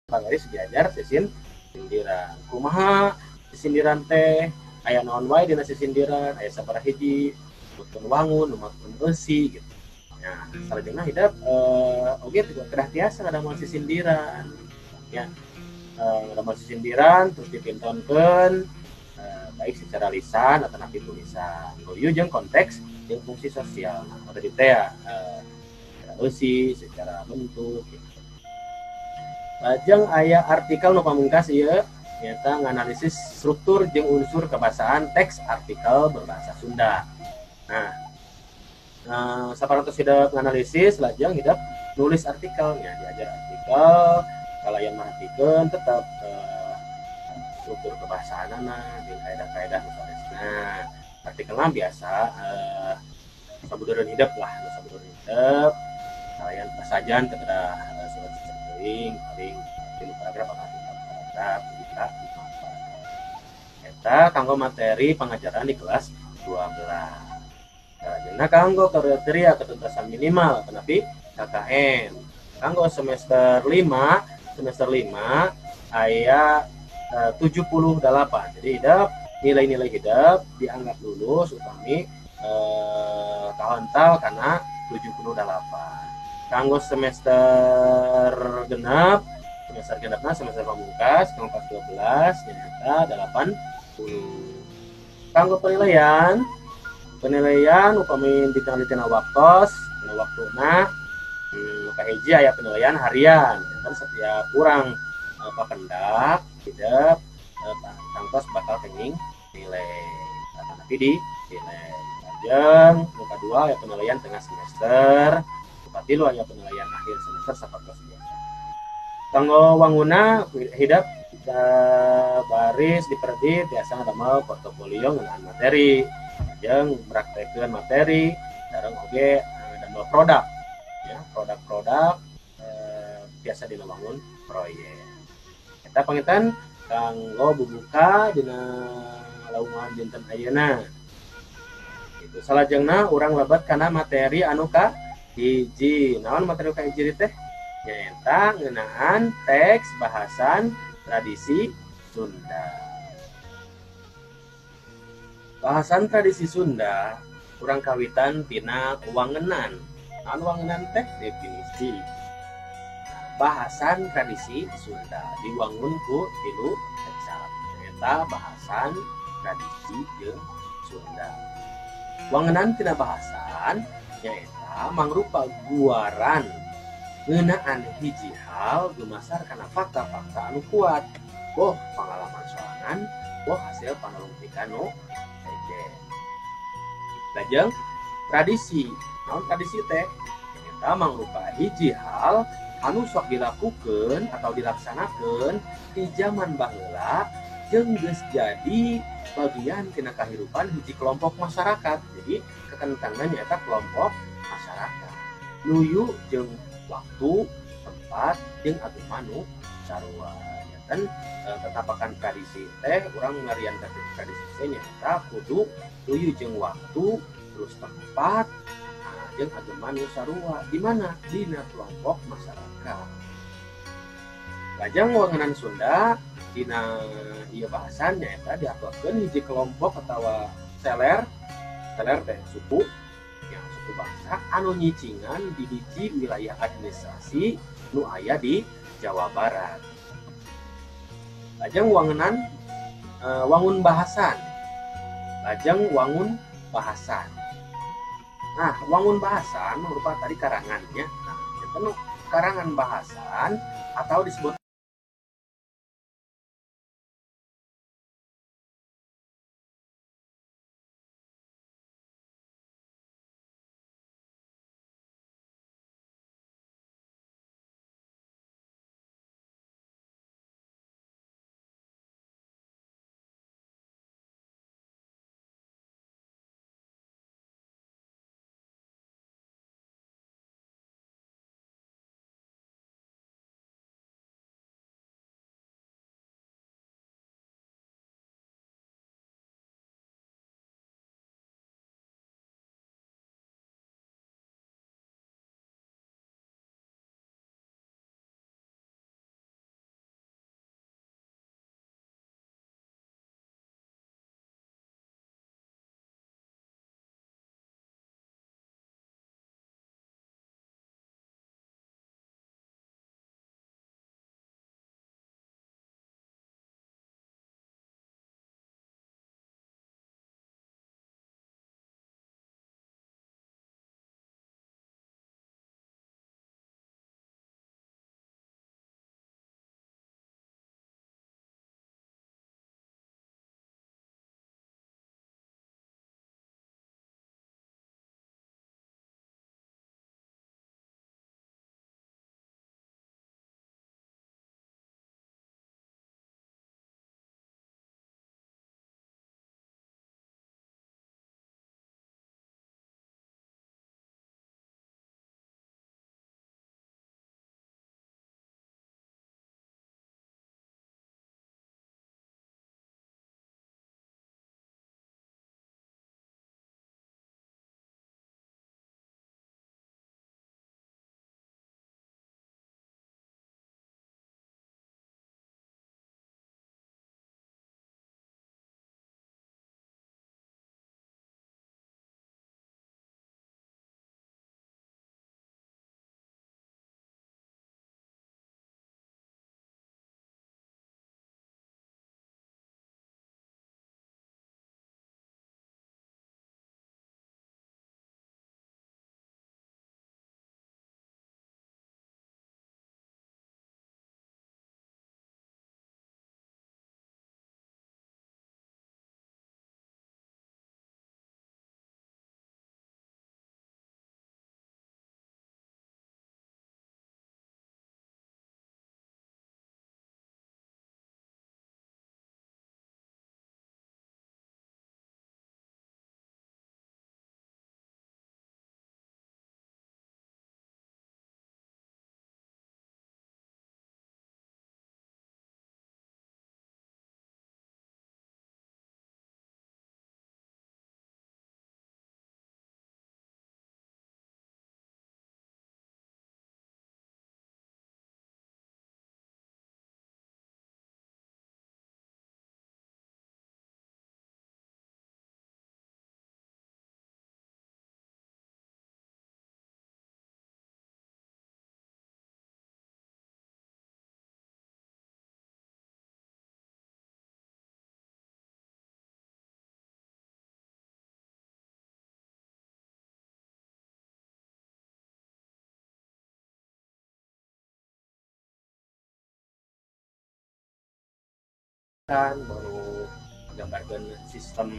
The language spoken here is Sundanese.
Pagaris diajar sisindiran. Kumaha sisindiran teh, aya naon wae dina sisindiran, aya sabaraha hiji, numatkeun wangun, numatkeun eusi gitu. Nah, salajengna hidep oge kedah tiasa ngadamel sisindiran ya. Ngadamel sisindiran terus dipintonkeun baik secara lisan atau napi tulisan. Luyu jeung konteks jeung fungsi sosial. Nah, tadi teh ya secara eusi, secara bentuk gitu. Lajeng aya artikel nu pamungkas ieu nyaeta nganalisis struktur jeung unsur kebahasaan teks artikel berbahasa Sunda. Nah, saparantos hidep nganalisis, lajeng hidep nulis artikelnya, diajar artikel kalayan merhatikeun tetep struktur kebahasaanana jeung kaedah-kaedah nu sanesna. Artikelna biasa sabudereun hidep lah, nu sabudereun hidep kalayan pasajan teu kedah surat teuing paling 3 paragraf atau 4 paragraf bisa 5 paragraf. Eta kanggo materi pangajaran di kelas 12. Salajengna kanggo kriteria ketuntasan minimal tetapi KKN. Kanggo semester 5, semester 5 aya 78. Jadi hidep nilai-nilai hidep dianggap lulus upami kahontal kana 78. Kanggo semester genep, semester genepna semester pamungkas kanggo kelas 12 nyaeta 80. Kanggo penilaian, penilaian upami ditingali tina waktos, tina waktuna, kahiji aya penilaian harian. Kan setiap kurang papendak hidep tangtos bakal kenging nilai tapi di nilai. Lajeng nu kadua aya penilaian tengah semester, nu katilu aya penilaian akhir semester sapertos biasa. Kanggo wanguna hidep baris diperdi biasa ngadamel portofolio ngeunaan materi, jeung praktekeun materi sareng oge ngadamel produk ya, produk-produk biasa dina wangun proyek. Eta panginten kanggo bubuka dina laungan dinten ayeuna. Itu salajengna urang lebet kana materi anu ka hiji. Naon materi ka hiji teh? Nyaeta ngeunaan teks bahasan tradisi Sunda. Bahasan tradisi Sunda urang kawitan tina wangenan. Naon wangenan teh? Definisi. Bahasan tradisi Sunda diwangun ku tilu kecap. Nyaeta bahasan tradisi jeung Sunda. Wangenan tina bahasan nyaeta mangrupa guaran ngeunaan hiji hal dumasar kana fakta-fakta anu kuat, boh pangalaman sorangan, boh hasil panalungtikan nu sejen. Lajeng tradisi. Naon tradisi teh? Nyaeta mangrupa hiji hal anu sok dilakukeun atau dilaksanakeun di zaman baheula jeung geus jadi bagian tina kahirupan hiji kelompok masyarakat. Jadi kekentangan nyaeta kelompok masyarakat. Luyu jeung waktu, tempat, jeung agama nu sarua. Janten tetapakan tradisi teh urang ngarian tradisi teh nyaeta kudu luyu jeung waktu, terus tempat, jeung agama nu sarua. Di mana? Dina kelompok masyarakat. Lajeng wangenan Sunda dina ieu bahasan nyaeta diaturkeun hiji kelompok atawa seler, seler teh suku, yang suku bangsa anu nyicingan di hiji wilayah administrasi nu aya di Jawa Barat. Lajeng wangenan wangun bahasan. Lajeng wangun bahasan. Nah, wangun bahasan merupakan tadi karangannya. Nah, itu karangan bahasan atau disebut Baru gambarkan sistem